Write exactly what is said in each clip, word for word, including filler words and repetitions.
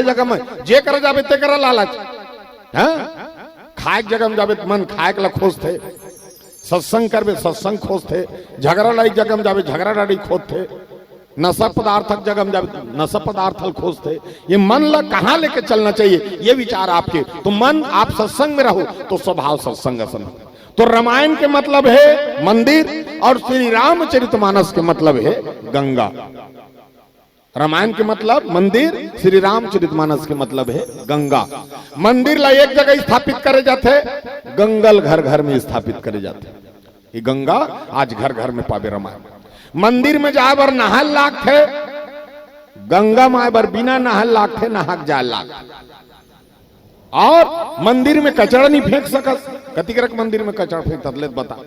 जगह में जे करा जाबे ते करा लालच। हाँ, खाए के जगह में जाबे त मन खाए के ला खोजथे, सत्संग करबे सत्संग खोजथे, झगड़ा लड़ाई के जगह में जाबे झगड़ा लड़ाई खोजथे, नशा पदार्थ के जगह में जाबे नशा पदार्थ ल खोजथे। ये मन ला कहाँ लेके चलना चाहिए, ये विचार आपके। तो मन आप सत्संग में रहो तो स्वभाव सत्संग असन। तो रामायण के मतलब है मंदिर और श्री रामचरितमानस के मतलब है गंगा। रामायण के मतलब मंदिर, श्री रामचरितमानस के मतलब है गंगा। मंदिर ला एक जगह स्थापित करे जाथे, गंगा ल घर घर में स्थापित करे जाथे। ये गंगा आज घर घर में पाबे। रामायण मंदिर में जाए बर नहाय ल लागथे, गंगा माय बर बिना नहाय ल लागथे, नहा के जाय ल लागथे। और मंदिर में कचरा नहीं फेंक सकस। कतिक रक मंदिर में कचरा फेंकत ले बता,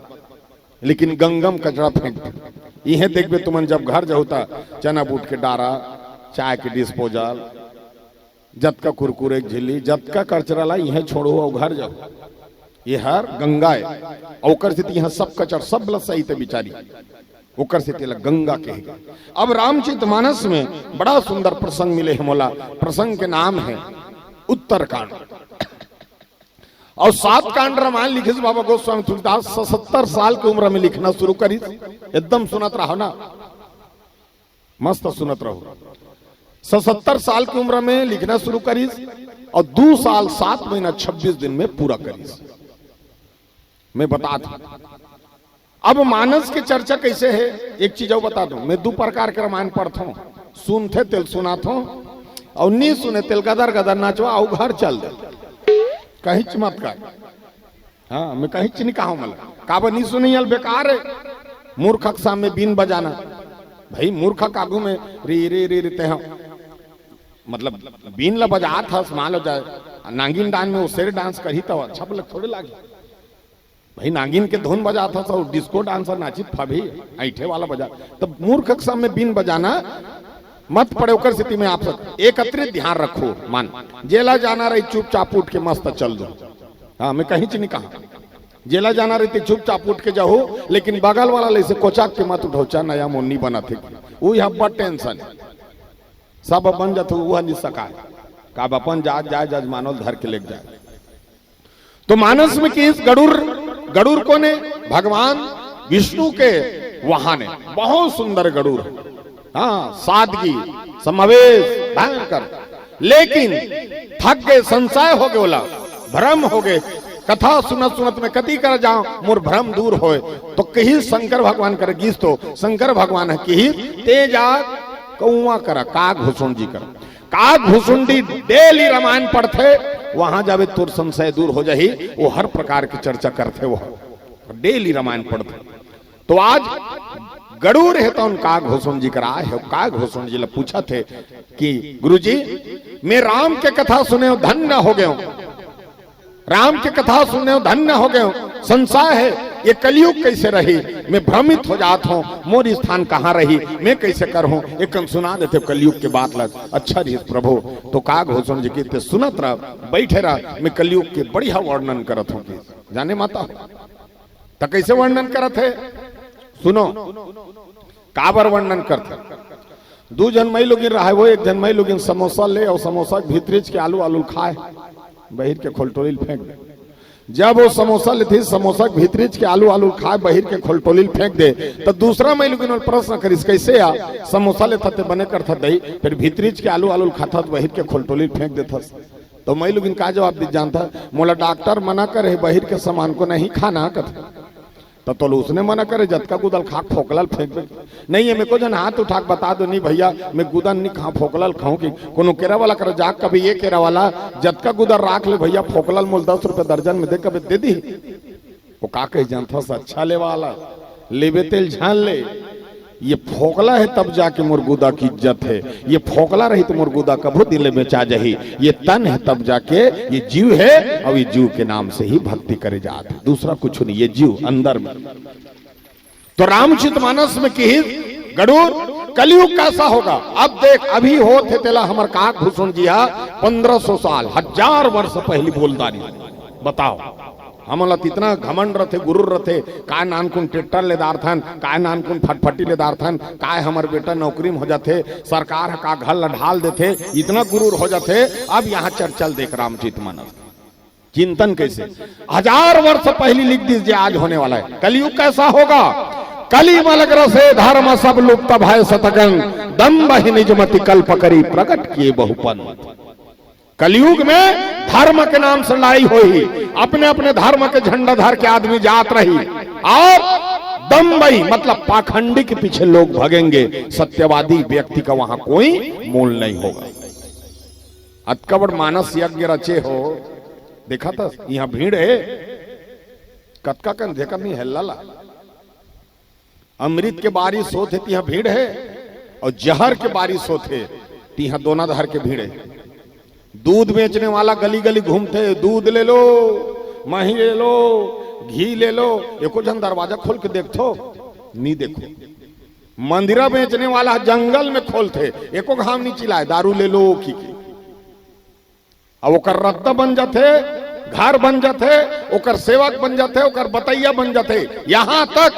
लेकिन गंगा म कचरा फेंक। इहें देखबे तुमन जब घर जाहू त चना बूट के डारा, चाय के डिस्पोजल, जतका कुरकुरे के झिल्ली, जतका कचरा ला इहें छोड़हू अउ घर जाहू। ये हर गंगा है, अउ ओकर सेती इहाँ सब कचर सब ल सही ते बिचारी, ओकर सेती ला गंगा कहे गे। अब रामचरित मानस में बड़ा सुंदर प्रसंग मिले हे मोला। प्रसंग के नाम है उत्तरकांड। अउ सात कांड रामायण लिखिस बाबा गोस्वामी तुलसीदास, सतहत्तर साल के उम्र में लिखना शुरू करिस। एकदम सुनत रहो ना, मस्त सुनत रहो। सतहत्तर साल की उम्र में लिखना शुरू करिस अउ दू साल सात महीना छब्बीस दिन में पूरा करिस। मैं बता दूं, अब मानस के चर्चा कैसे है, एक चीज अउ बता दूं, मैं दू प्रकार के रामायण पढ़थों, सुनथे तेल सुनाथों, अउ नी सुने तेल गदर गदर नाचवा अउ घर चल दे, कहीं मत कर। हाँ, मैं कहीं च नहीं कहा, मतलब काबर नहीं सुनई हल, बेकार है। मूर्ख के सामने बीन बजाना, भाई मूर्ख के आगू में री री री री ते हम, मतलब बीन ला बजात हस, मान लो जाए नागिन डांस में वो शेर डांस करही तो अच्छा बोले थोड़े लागे। भाई नागिन के धुन बजात हस और डिस्को डांसर नाचित फबही, ऐठे वाला बजा, तब मूर्ख के सामने बीन बजाना मत पड़े। ओकर सेती में आप सब एकत्रित ध्यान रखो। मान, जेला जाना रही चुपचाप उठ के मस्त चल दो। हाँ, मैं कहीं च नहीं कहा, जेला जाना रही ते चुपचाप उठ के जाहू, लेकिन बगल वाला ले से कोचाक के मत उठो, चा नया मोन्नी बना थे, वो यहाँ बड़ टेंशन है। सब बन जाते, वो नहीं सकाए, का अपन जात जाए जजमानोल धर के लेके जाए। तो मानस में किहिस गरुड़, गरुड़ कोन हे? भगवान विष्णु के वाहन हे। बहुत सुंदर गरुड़ हे। हाँ, सादगी, समावेश, भयंकर। लेकिन थक गे, संशय हो गे ओला, भ्रम हो गे। कथा सुनत सुनत में कति कर जाओ, मोर भ्रम दूर होय। तो किहिस शंकर भगवान कर गिस, तो शंकर भगवान हे किहिस, ते जा कौआ करा, काग भुसुंडी करा। काग भुसुंडी डेली रामायण पढ़थे, वहां जाबे तोर संशय दूर हो जाही। वो हर प्रकार की चर्चा करथे, वो डेली रामायण पढ़थे। तो आज गरुड़ हे तो उन काग भुसुंडी करा हे, काग भुसुंडी ला पूछथे कि गुरुजी, मैं राम के कथा सुनेंव, धन्य हो गेंव, राम के कथा सुनेंव, धन्य हो गेंव। संशय हे, ये कलयुग कैसे रही? मैं भ्रमित हो जात हंव, मोर स्थान कहां रही, मैं कैसे करहूं? एकन सुना देते कलयुग के बात ला। अच्छा रहिस प्रभु। तो काग भुसुंडी किहिस ते सुनत रह, बैठे रह, मैं कलयुग के बढ़िया वर्णन करत हंव। कि जाने माता, त कैसे वर्णन करत हे? सुनो, काबर वर्णन करथे? दू झन मइलोगिन रहय, वो एक झन मइलोगिन समोसा ले अउ समोसा के भीतरीच के आलू, आलू ल खाय, बहिर के खोलटोली ल फेंक दे। जब वो समोसा लेथे, समोसा के भीतरीच के आलू, आलू ल खाय, बहिर के खोलटोली ल फेंक दे, त दूसरा मइलोगिन ओला प्रश्न करिस, "कैसे या समोसा लेथा ते बने करथा दई, फेर भीतरीच के आलू, आलू ल खाथा त बहिर के खोलटोली ल फेंक देथस?" तो मइलोगिन का जवाब दिस जानथा? "मोला डॉक्टर मना करे हे, बहिर के सामान को नहीं खाना," कथे। त तोला उसने मना करे, जतका गुदा ल खा, फोकला ल फेंक दे। नहीं, एमे को झन हाथ उठा के बता दो, "नहीं भैया, मैं गुदा ल नहीं खांव, फोकला ल खांव।" कि कोनो केरा वाला करा जा, कबे ये केरा वाला जतका गुदा ल राख ले भैया, फोकला ल मोला दस रुपया दर्जन में दे, कबे दे दी। वो का कही जानथस, "अच्छा ले वाला, लेबे तेल झान ले।" ये फोकला हे तब जाके मोर गुदा के इज्जत हे। ये फोकला रही त मोर गुदा कभू दिन ले बेचा जाही। ये तन हे तब जाके, ये जीव हे, अउ ये जीव के नाम से ही भक्ति करे जात हे, दूसरा कुछ नहीं। ये जीव अंदर में। तो रामचरित मानस में किहिस गरुड़, कलयुग कैसा होगा? अब देख, अभी होत हे तेला हमर काग भुसुंडी जी हा पन्द्रह सौ साल, हजार वर्ष पहली बोलदारी। बताओ, हमन ला त इतना घमंड रथे, गुरूर रथे, काय नानकुन ट्रैक्टर ले डारथन, काय नानकुन फटफटी ले डारथन, काय हमर बेटा नौकरी में हो जाथे, सरकार ह का घर ला ढाल देथे, इतना गुरूर हो जाथे। अब यहाँ चर्चा ल देख रामचरित मानस। चिंतन कैसे? हजार वर्ष पहली लिख दिस जे आज होने वाला है। कलयुग कैसा होगा? कली मल ग्रसे धर्म सब लुप्त भय सतगंग, दम्भ ही निज मति कल्प करी प्रगट किए बहुपंथ। कलयुग में धर्म के नाम से लड़ाई होही, अपने अपने धर्म के झंडा धर के आदमी जात रही, और दम्भई मतलब पाखंडी के पीछे लोग भगेंगे, सत्यवादी व्यक्ति का वहां कोई मोल नहीं होगा। अतका बड़ मानस यज्ञ रचे हो, देखा था यहाँ भीड़ है, कतका कन देखत नहीं हेल्ला ला। अमृत के बारिश होथे तिहा भीड़ है, और जहर के बारिश होथे तिहा दोना धर के भीड़ है। दूध बेचने वाला गली गली घूमथे, दूध ले लो, मही ले लो, घी ले लो, एको झन दरवाजा खोल के देखथो? नी देखो। मंदिरा बेचने वाला जंगल में खोलथे, एको घाम नी चिल्लाए, दारू ले लो की, की। अब ओकर रद्दा बन जाथे, घर बन जाथे, ओकर सेवक बन जाथे, ओकर बतैया बन जाथे। यहाँ तक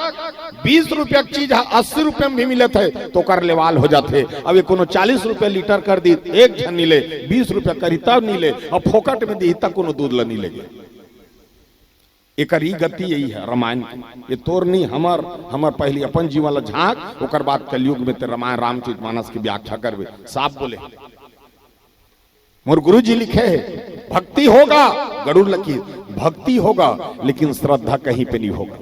बीस रुपया के चीज ह अस्सी रुपया में भी मिलत है, तो ओकर लेवाल हो जाथे। अब ये कोनो चालीस रुपया लीटर कर दी, एक झन नी ले, बीस रुपया करी तब नी ले, अब फोकट में दी तब कोनो दूध ल नी लेगे। एकर ई गति यही है रामायण की। ये तोर नी, हमर, हमर पहली अपन जीवन ला झांक, ओकर बाद कलयुग में ते रामायण रामचरित मानस की व्याख्या करबे। साफ बोले, मोर गुरु जी लिखे है, भक्ति होगा, गरुड़ लकीर, भक्ति होगा, लेकिन श्रद्धा कहीं पे नहीं होगा।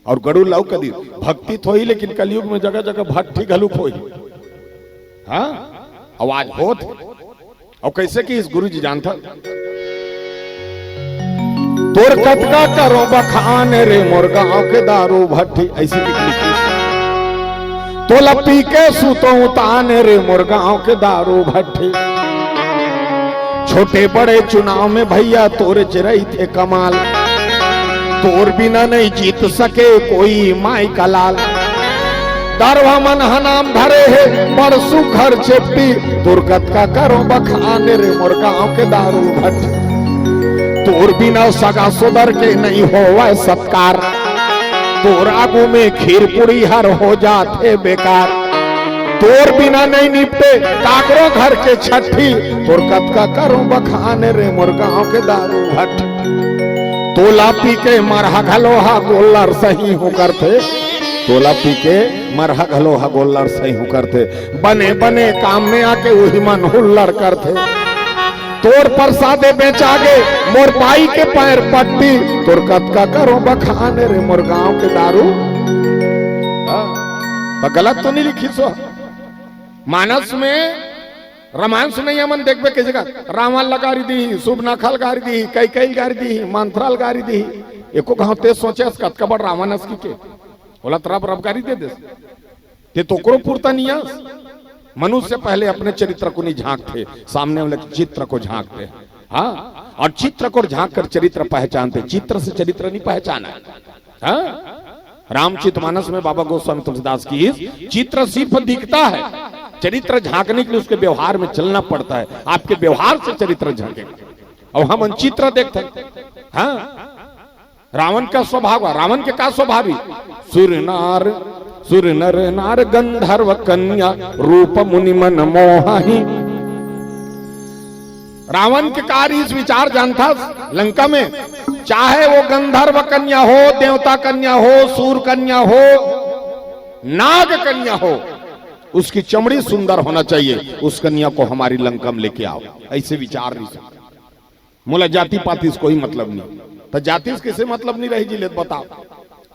और गरुड़ लऊ कदी भक्ति तो ही, लेकिन कलयुग में जगह जगह भट्ठी घलुक होही। हाँ, आवाज होत। और कैसे कि इस गुरु जी जानता, तोर कतका करो बखान रे मोर गांव के दारू भट्ठी, ऐसी लिख लिखी। तोला पी के सुतो उतान रे मोर गांव के दारू भट्ठी। छोटे बड़े चुनाव में भैया तोर चिरई थे कमाल, तोर बिना नहीं जीत सके कोई माई का लाल। दरवा मन ह नाम धरे हे बड़ सुघर चेपटी, तोर कतका करो बखान रे मोर गांव के दारू भट्ठी। तोर बिना सगा सोदर के नहीं होवय सत्कार, तोर आगू में खीर पूरी हर हो जाथे बेकार। तोर बिना नहीं निपटे काकरो घर के छट्ठी, तोर कतका करो बखान रे मोर गांव के दारू भट्ठी। तोला पी के मरहा घलो हा गोल्लर सही हूँ करथे, तोला पी के मरहा घलो हा गोल्लर सही हूँ करथे। बने बने काम में आके उही मन हुल्लड़ करथे। तोर परसादे बेचा गे मोर बाई के पैर पट्टी, तोर कतका करो बखान रे मोर गांव के दारू। हाँ, त गलत तो नहीं लिखिस हो। मानस में रामायण सुनइया मन देखबे कइसे का, रावण ल गारी दी, सुबनखा ल गारी दी, कैकई ल गारी दी, मंथरा ल गारी दी। एको घांव ते सोचे अस कतका बड़ रावण अस की के, ओला त रब रब गारी दे देस। ते तो ओकरो पुरता नहीं अस। मनुष्य पहले अपने चरित्र को नहीं झांकते, सामने वाले के चित्र को झांकते हैं। हाँ, और चित्र को झांक कर चरित्र पहचानते, चित्र से चरित्र नहीं पहचाना है। हाँ? रामचरित मानस में बाबा गोस्वामी तुलसीदास की इस चित्र सिर्फ दिखता है, चरित्र झांकने के लिए उसके व्यवहार में चलना पड़ता है। आपके व्यवहार से चरित्र झांकेगा। अब हमन चित्र देखते हैं। हाँ, रावण का स्वभाव है, रावण के का स्वभाव है? सुर नार, सुर नर नार गंधर्व कन्या, रूप मुनि मन मोहही। रावण के का रहिस विचार जानथस? लंका में चाहे वो गंधर्व कन्या हो, देवता कन्या हो, सूर कन्या हो, नाग कन्या हो, उसकी चमड़ी सुंदर होना चाहिए, उस कन्या को हमारी लंका में लेके आओ। ऐसे विचार रहिस। मोला जाति पाति से कोई मतलब नहीं। त जाति से किसे मतलब नहीं रही जी, ले त बताओ,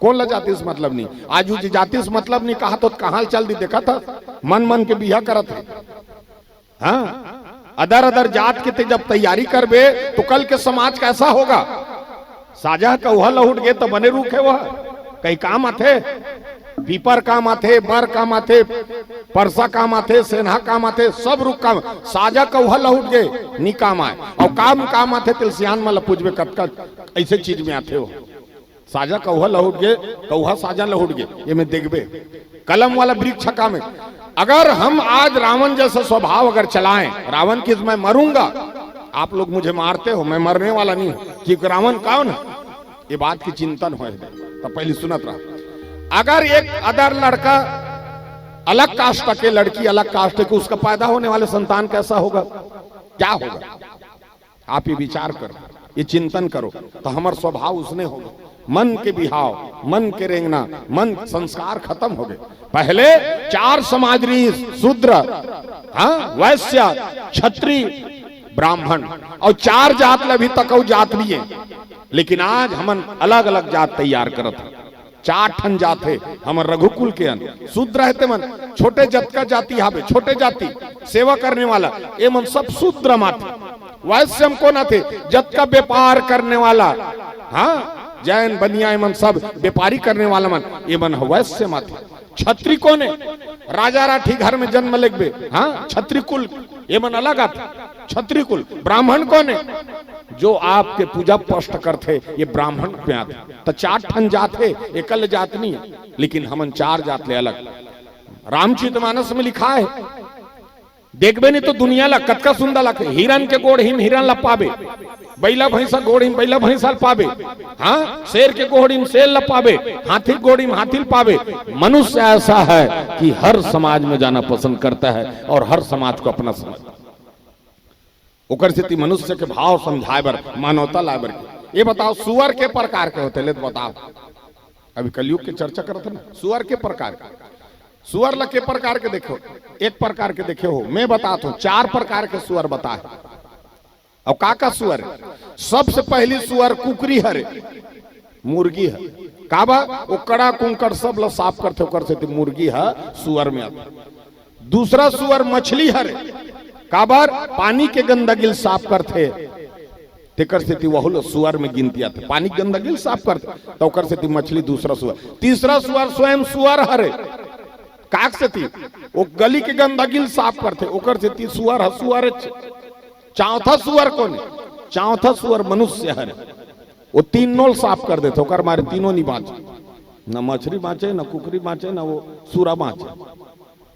कौन ला जाति से मतलब नहीं? आज वो जी जाति से मतलब नहीं कहा तो कहाँ चल दी, देखा था मन मन के बिहा करत है। हाँ, अदर अदर जात के ते जब तैयारी करबे तो कल के समाज कैसा होगा? साजा कौहा लहुट गे तो बने रूख है वह, कई काम आथे, पीपर काम आथे, बर काम आथे, परसा काम आथे, सेन्हा काम आथे, सब रूख काम। साजा कौहा लहुट गे नी काम आए, और काम काम आथे तेल सियान मन ल पूछबे कतका ऐसे चीज में आथे हो। साजा कौहा लहुट गे, कौहा साजा लहुट गे, ये में देखबे। कलम वाला वृक्ष का में, अगर हम आज रावण जैसा स्वभाव अगर चलाएं, रावण की मैं मरूंगा, आप लोग मुझे मारते हो, मैं मरने वाला नहीं हूं, क्योंकि रावण कौन है? ये बात के चिंतन होय हे, त पहिली सुनत रहा। अगर एक अदर लड़का अलग कास्ट के, लड़की अलग कास्ट के, उसका पैदा होने वाले संतान कैसा होगा, क्या होगा? आप ये विचार करो, ये चिंतन करो, त हमर स्वभाव उसने होगा। मन के बिहाव, मन के रेंगना, मन संस्कार खतम होगे। पहले चार समाज रहिस, शूद्र, हाँ, वैश्य, क्षत्रिय, ब्राह्मण, अउ चार जात ले अभी तक अउ जात नइ हे। लेकिन आज हमन अलग-अलग जात तैयार करत हन। चार ठन जात हे हमर रघुकुल के अन। शूद्र हे तेमन, छोटे जतका जाति हावे, छोटे जाति, सेवा करने वाला, ये मन सब शूद्र म आथे। वैश्य म कोन आथे? जतका व्यापार करने वाला, हाँ, जैन बनिया, ये मन सब व्यापारी करने वाला मन, ये मन ह वैश्य म आथे। छत्री कोन हे? राजा राठी घर में जन्म लेगबे, हाँ, छत्री कुल, ये मन अलग आथे। छत्री कुल। ब्राह्मण कोन हे? जो आपके पूजा स्पष्ट करथे, ये ब्राह्मण में आथे। त चार ठन जात हे, एकल जात नइ हे, लेकिन हमन चार जात ले अलग। रामचरितमानस में लिखा हे, देखबे नहीं तो दुनिया ला कतका सुंदर लगथे। हिरन के गोड़ हिम हिरन ला पाबे, बैला भैंसा गोड़ हिम बैला भैंसा ला पाबे, हाँ, शेर के गोड़ हिम शेर ला पाबे, हाथी के गोड़ हिम हाथी ला पाबे। मनुष्य ऐसा है कि हर समाज में जाना पसंद करता है और हर समाज को अपना समझता है। ओकर सेती मनुष्य के भाव समझाए बर, मानवता लाए बर। ये बताओ, सुअर के प्रकार के होथे? ले तो बताओ, अभी कलयुग के चर्चा करत हे ना, सुअर के प्रकार के। सुअर ला के प्रकार के देखो, एक प्रकार के देखे हो, मैं बतात हूँ, चार प्रकार के सुअर बताए। अउ का का सुअर हे? सबसे पहिली सुअर कुकरी हरे, मुर्गी हे। काबर? वो कड़ा कुंकड़ सब ला साफ करथे, ओकर सेती मुर्गी हे सुअर में आथे। दूसरा सुअर मछली हरे, काबर? पानी के गंदगी ल साफ करथे, तेकर सेती वहू ल सुअर में गिनती आथे। पानी के गंदगी ल साफ करथे, त ओकर सेती मछली दूसरा सुअर। तीसरा सुअर स्वयं सुअर हरे, काक सेती वो गली के गंदगी ल साफ करथे, ओकर सेती सुअर ह सुअर। चौथा सुअर कोन हे? चौथा सुअर मनुष्य हरे, वो तीनों ल साफ कर देथे, ओकर मारे तीनों नइ बाँचे, न मछली बाँचे, न कुकरी बाँचे, न वो सुअर बाँचे।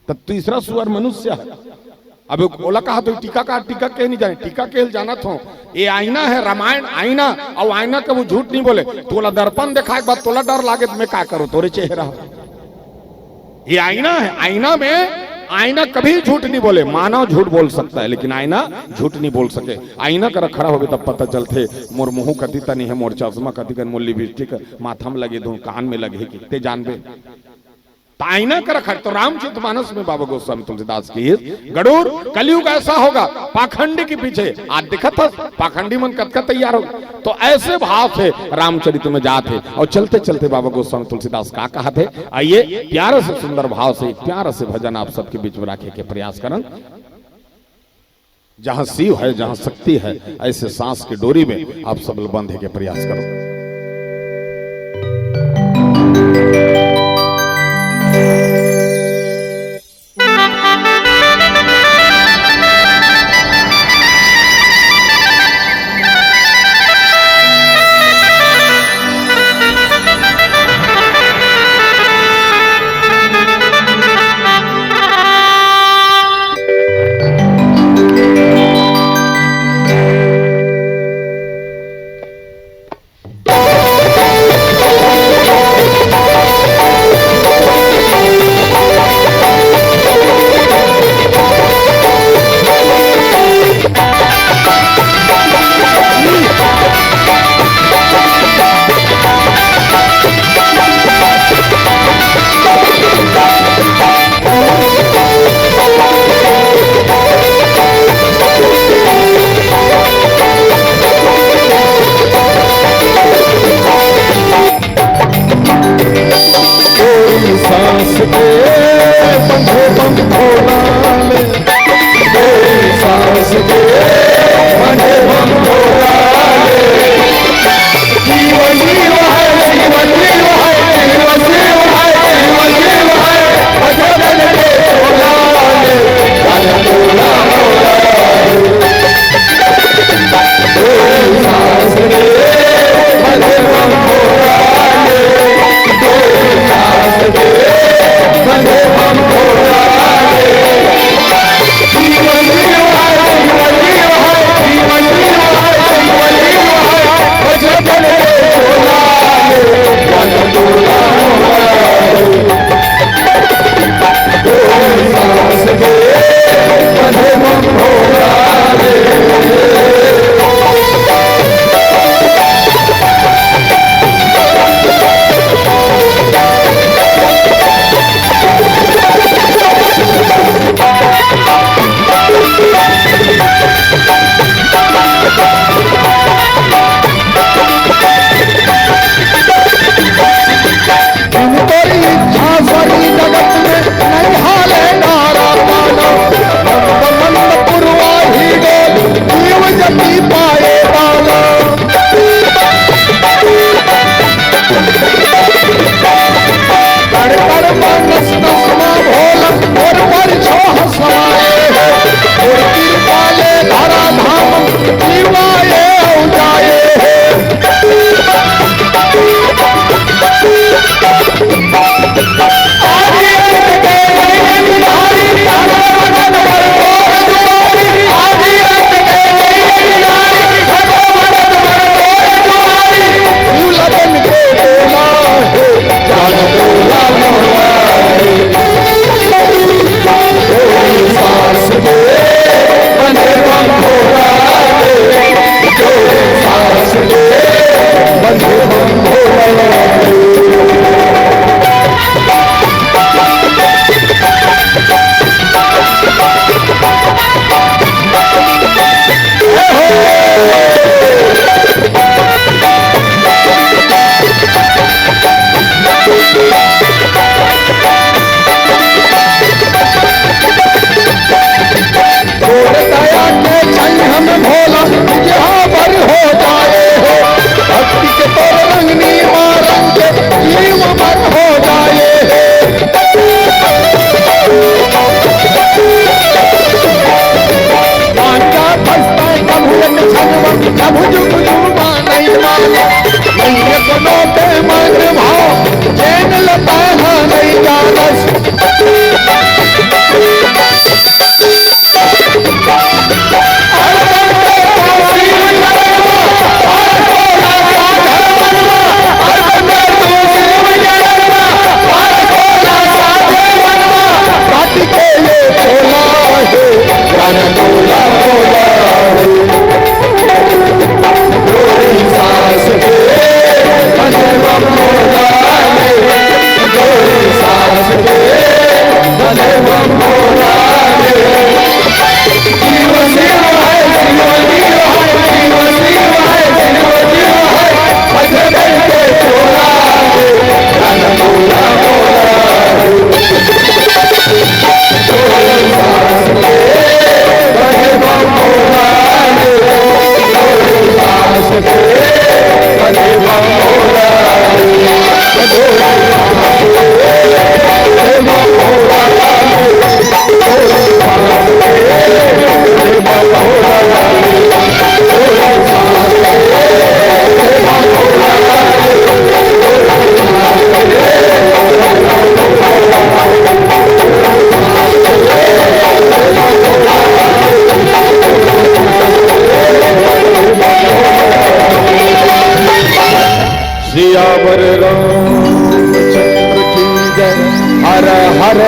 त तीसरा सुअर मनुष्य हे। अब ओला कहा तो टीकाकार, टीका के नइ जाने, टीका के जानत हो, ये आईना हे, रामायण आईना, अउ आईना कभू झूठ नइ बोले। तोला दर्पण देखाए के बाद तोला डर लागे त मैं का करूँ, तोरे चेहरा हे। ये आईना हे, आईना में, आईना कभी झूठ नइ बोले। मानव झूठ बोल सकता है, लेकिन आईना झूठ नइ बोल सके। आईना करा खड़ा होबे तब पता चलथे, मोर मुँह कति तनी हे, मोर चश्मा कति कन, मोर लिपस्टिक माथा में लगे, धुन कान में लगे हे कि ते जानबे। त आईना करा खड़ा, तो रामचरितमानस में बाबा गोस्वामी तुलसीदास कहिस, गड़ूर, कलयुग ऐसा होगा, पाखंडी के पीछे, आज दिखत हस, पाखंडी मन कतका तैयार हो। तो ऐसे भाव से रामचरित में जात हे। अउ चलते चलते बाबा गोस्वामी तुलसीदास का कहत हे, आइए प्यारे से सुंदर भाव से एक प्यारा से भजन आप सबके बीच में राखे के प्रयास करन। जहाँ शिव है, जहाँ शक्ति है, ऐसे सांस की डोरी में आप सब लोग बंधे के प्रयास करो। संगम जब जुगनू मा नहीं मानस, नहीं अपनो के मन भाव, चैन लता हा नहीं जानस। सियावर रामचंद्र की जय। हर हर